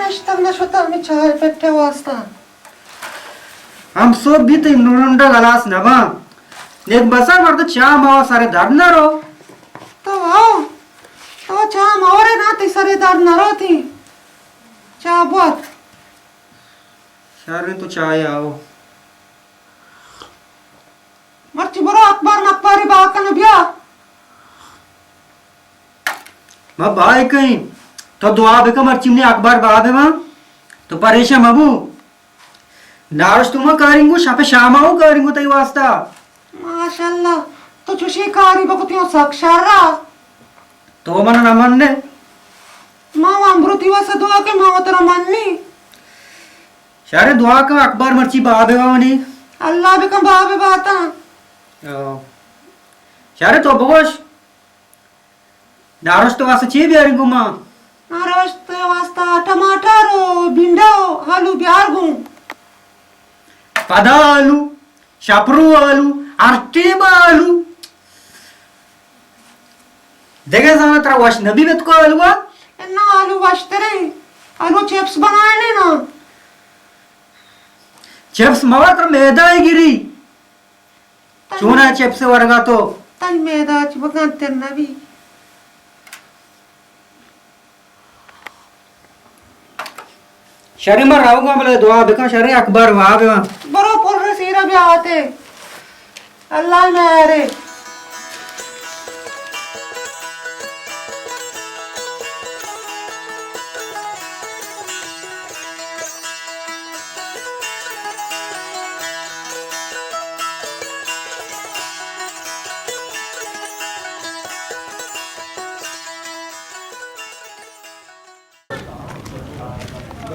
اشتر نہ شتا ہمے چاہ پٹے واسطہ۔ ہم سوب بیت نورنڈا گلاس نبا۔ نیک بسر مرد چاہ ما سر درد نہ رو۔ تو آؤ۔ تو چاہ مورے نا تی سر درد نہ رو تی۔ چاہ بوت۔ شر تو چاہ آؤ۔ مرچی برو اکبر مکبری با کن بیا۔ ما بائے کئیں۔ تو دعا بکن مرچی منی اکبر با ببا۔ تو پریشان مبو۔ نارش تو ما کارینگو شپ شاما ہوں کارینگو تئی واسطہ۔ ماشاءاللہ۔ تو چوشی کاری بکتی ہوں سک شر۔ تو من نہ من نے۔ ما وان برو تی واسطہ دعا کن ما ترا من نی۔ شارے دعا کن اکبر مرچی با ببا منی۔ اللہ بکن با ببا تا۔ او۔ شارے تو بگوش۔ نارشت واسطہ چی بیاریں گما؟ نارشت واسطہ ٹماٹر و بھنڈا و آلو بیار گوں۔ پدا آلو، شپرو آلو، ہر ٹیب آلو۔ دگہ زانا ترا وش نبی بت کو آلو؟ انا آلو وشترے۔ آلو چپس بنائے نا۔ چپس موا ترا میدہ گری۔ تئی چونا چپس ورگا تو؟ تئی میدہ چ بگان تر نبی۔ شرے ما راوگاں بلے دعا بکن شرے اکبر واب۔ برو پر سیرا بیا آتے۔ اللہ میارے۔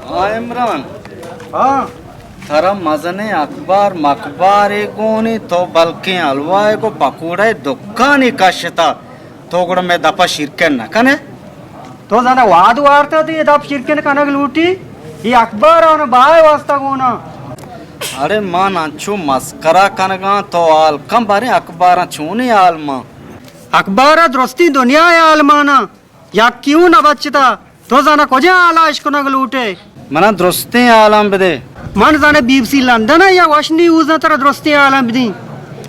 آ عمران۔ ہاں۔ ترا مزنیں اخبار مکبارے گونی، تو بلکیں حلوائے گو پکوڑے دکانی کشتا۔ تو گڑا مئے دپا شیرکن نہ کنے؟ تو زاناں واد وارتہ تو اے دپ شیرکن کنگ لوٹی؟ اے اخبار آن بائے واسطہ گونا۔ اڑے من انچو مسکرا کنگاں، تو حال کن باریں اخباراں چونیں حال مان؟ اخبارا درستی دنیا ء حال مانا۔ یکیوں نہ بچتا۔ تو زاناں کجا حالا اشکنگ لوٹے؟ منا درستیں حالاں بدے۔ من زاناں بی بی سی لندن ء یا وش نیوز ء ترا درستیں حالاں بدیں۔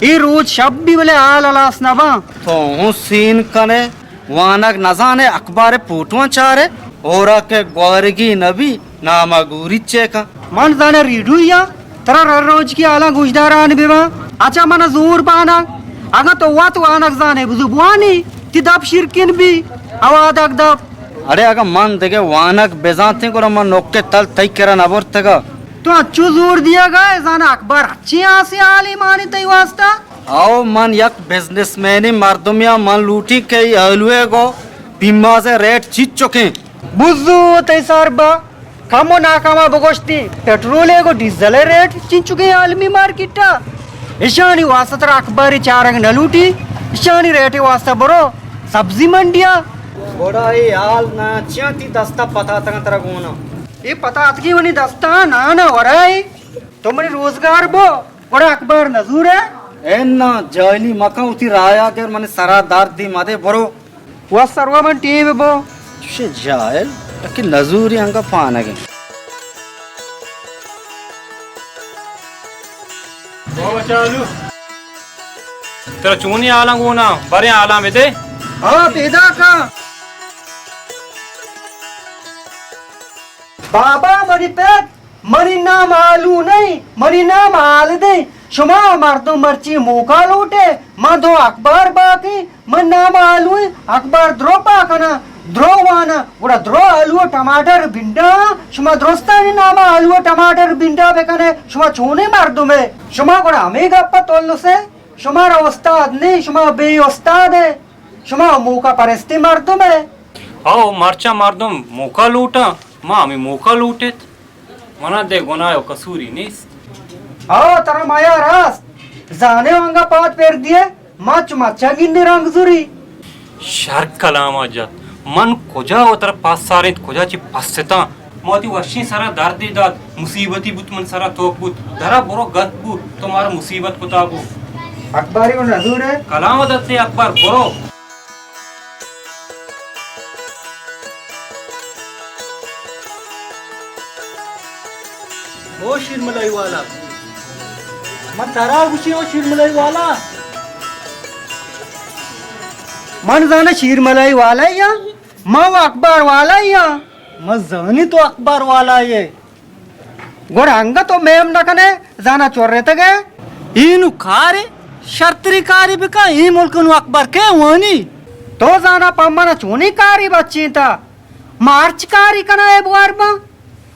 اے روچ شپ بی بلے حال ہلاس نہ باں۔ تو ہوں سین کنے، وانگ نہ زانے، اخبار ء پوٹواں چارے، ہورا کہ گوارگی نہ بی، ناما گوری چے کن۔ من زاناں ریڈیو یا ترا رر روچ کی حالاں گوشداران بباں۔ اچا من زور بانگ، اگاں تو وت وانگ زانے بزو بوانی، تی دپ شیرکن بی، اوادگ دپ۔ اڑے اگاں من دگہ وانگ بزانتیں گڑا من نوکے تل تئی کرا نہ برتگا۔ تو انچو زور دیگا ئے زاناں اخبار اچیں آسیں حالے مانی تئی واسطہ؟ او من یک بزنس مینی مردمے آں، من لوٹیں کہ اے آلوے گو پیمازے ریٹ چیچکیں۔ بزو تئی سر با۔ کم و ناکاما بگوشتی، پٹرول ء گوں ڈیزل ء ریٹ چنچکیں عالمی مارکیٹ ء؟ اشانی واسطہ ترا اخبارے چارگ نہ لوٹی، اشانی ریٹ ء واسطہ برو سبزی منڈی ء۔ گڑا اے حال نہ چیاں تی دست ء پتاتگاں ترا گوناں؟ اے پتاتگی منی دست ء نان ء ورائے، تو منی روزگار بو، گڑا اخبار نہ زورے؟ اے نا، جاہلی مکن، وتی رایا گر، منی سرا دردی مدے، برو۔ و سروا من ٹیم بو۔ چوشیں جاہل، کہ نزوری انگا پانگیں۔ بابا چالو۔ ترا چونی حالاں گونا، بریں حالاں بدے۔ ہاں، پیدا کا۔ بابا منی پت، منی نام آلو نئیں، منی نام آلدیں۔ شما مردم مرچی موکا لوٹے، من دو اخبار باقی، من نام آلویں، اخبار درو پا کناں، درو واناں، گڑا درو آلو و ٹماٹر بنڈا، شما درستانی نام آلو و ٹماٹر بنڈا بکنے، شما چونیں مردمے؟ شما گڑا ہمے گپ ء تولسے؟ شمارا استاد نئیں، شما بے استادے، شما موکا پرستیں مردمے۔ او مرچاں مردم موکا لوٹاں، ما ہمے موکا لوٹت۔ منا دے گناہ و قصوری نیست۔ ہو، ترا مایا راست۔ زانے انگا پاد پر دیے، مچ مچا گندے رنگ زوری۔ شر کلاما جت۔ من کجا و ترا پس سارینت، کجا چہ پس ستاں؟ ما وتی وشیں سرا دردے دات، مصیبتی بوت، من سرا توک بوت۔ درا برو گد بو، تو مارا مصیبت کتا بو۔ اخباری و نزورے؟ کلام دتے اخبار، برو۔ او شیر ملائی والا، من ترا گوشی، او شیر ملائی والا، من زانا شیر ملائی والا یا ما و اخبار والا یا؟ من زانی تو اخبار والا ئے، گڑا انگت تو میم نہ کنے، زانا چورتگ ئے۔ اینو کارے، شرتری کاری بکا، ای ملک نو اخبار کے وانی؟ تو زانا پمنا چونی کاری بچینتا؟ ما ہرچ کاری کنا اے بوار باں۔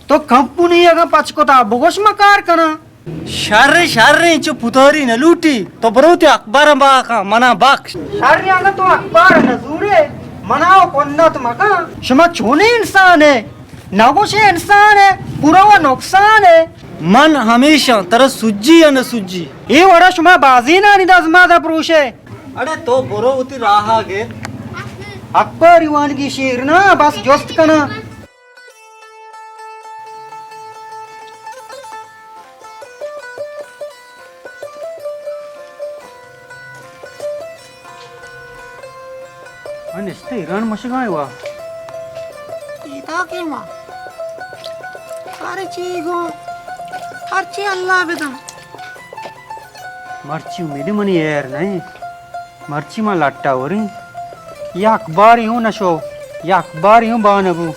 تو کمپنی اگاں پچ کتا بگوش ما کار کناں۔ شر شر، چو پتاری نہ لوٹی، تو برو تی اخباراں باکاں، منا بخش۔ شر اگاں تو اخبار نہ زورے، منا و کنت مکن۔ شما چونیں انسان ئے؟ نہ گوشے انسان ئے، پورا و نقصان ئے۔ من ہمیشاں ترا سجی یا نہ سجی؟ اے وڑا شما بازینانی دزمادا پروشے۔ اڑے تو برو وتی راہا گر۔ اخباری وانگی شیر نا، بس جست کناں۔ من نشتہ ایران مشگائیں وا۔ پیدا کے وا۔ سارے چی گو۔ ہرچی اللہ بدن۔ مرچی امیدی منی ایر نہیں۔ مرچی ما لٹا وریں۔ یا اخباری ہوں نشو، یا اخباری ہوں بانگو۔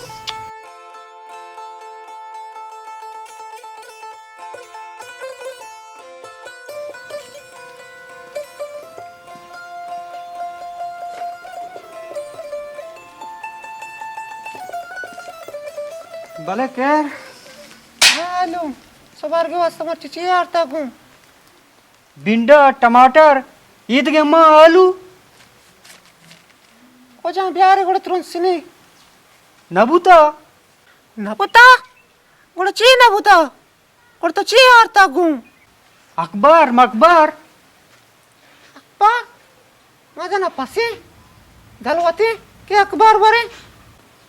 بلے کیر۔ ہیلو، سبارگے واسطہ مرچی چی آرتا گوں؟ بینڈا، ٹماٹر، اے دگہ ما آلو۔ کجام بیارے گڑا ترنسنی؟ نہ بوتا۔ نہ بوتا؟ گڑا چی نہ بوتا؟ گڑا تو چی آرتا گوں؟ اخبار، مخبار۔ اخبار؟ ما جنا پسی؟ دلوتی کہ اخبار ورے؟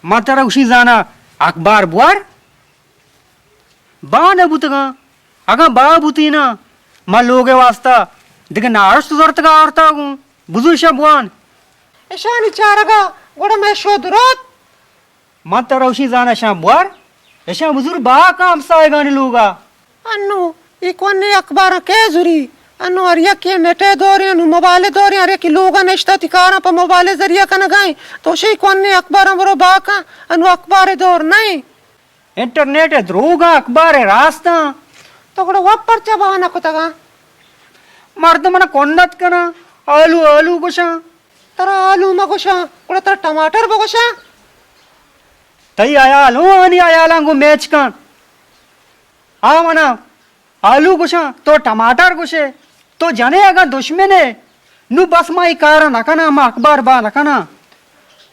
ما ترا گوشی زانا اخبار بوار؟ با نہ بوتگاں۔ اگاں با بوتیناں، ما لوگ ء واسطہ دگہ نارشت زرتگ آرتگ اوں۔ بزو اشاں بوان۔ اشانی چارگا گڑا مئے شو درات۔ من ترا اشی زانا اشاں بوار، اشاں بزور با کاں ہمسایگانی لوگا۔ انو اے کونے اخباراں کئے زوری؟ انو ہر یکے نیٹ ء دوریں، انو موبائل ء دوریں، ہر یکے لوگ ء نشتہ تی کاراں پہ موبائل ء ذریعہ کنگ ء انت۔ تو شی کونے اخباراں برو با کاں، انو اخبار ء دور نہ انت۔ انٹرنیٹ ء دروگاں، اخبار ء راستاں۔ تو گڑا وت پرچا بہانہ کتگاں؟ مردم منا کنت کناں، آلو آلو گوشاں۔ ترا آلو مہ گوشاں، گڑا ترا ٹماٹر بگوشاں؟ تئی ہیال ہوں آنی ہیالاں گوں میچ کن۔ آ منا آلو گوشاں، تو ٹماٹر گوشے۔ تو جنے اگاں دشمن ئے، نو بس ما اے کار ء نہ کناں، ما اخبار با نہ کناں۔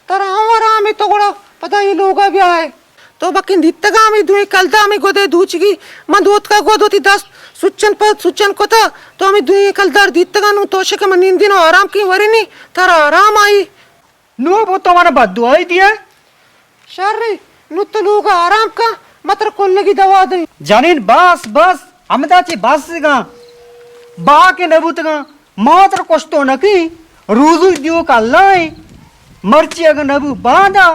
ترا ہم حرام ء، تو گڑا پدا اے لوگ ء بیا ئے۔ تو بکن دیتگاں ہمے دوئیں کلدار ہمے گد ء دوچگی، من دوتکا گد وتی دست سچن پہ سچن کتا، تو ہمے دوئیں کلدار دیتگاں، نوں تو شکے من نندین و آرام کیں ورنی، ترا آرام آئی۔ نوں ابو تو منا بددعائی دیئے؟ شر، نوں تو لوگ ء آرام کن، ما ترا کلگی دوا دئیں۔ جنین بس بس، ہمدا چہ بس گاں۔ با کہ نہ بوتگاں، ما ترا کشتو نہ کیں۔ روزی دیوک اللہ ایں۔ مرچی اگاں نہ بو باندا،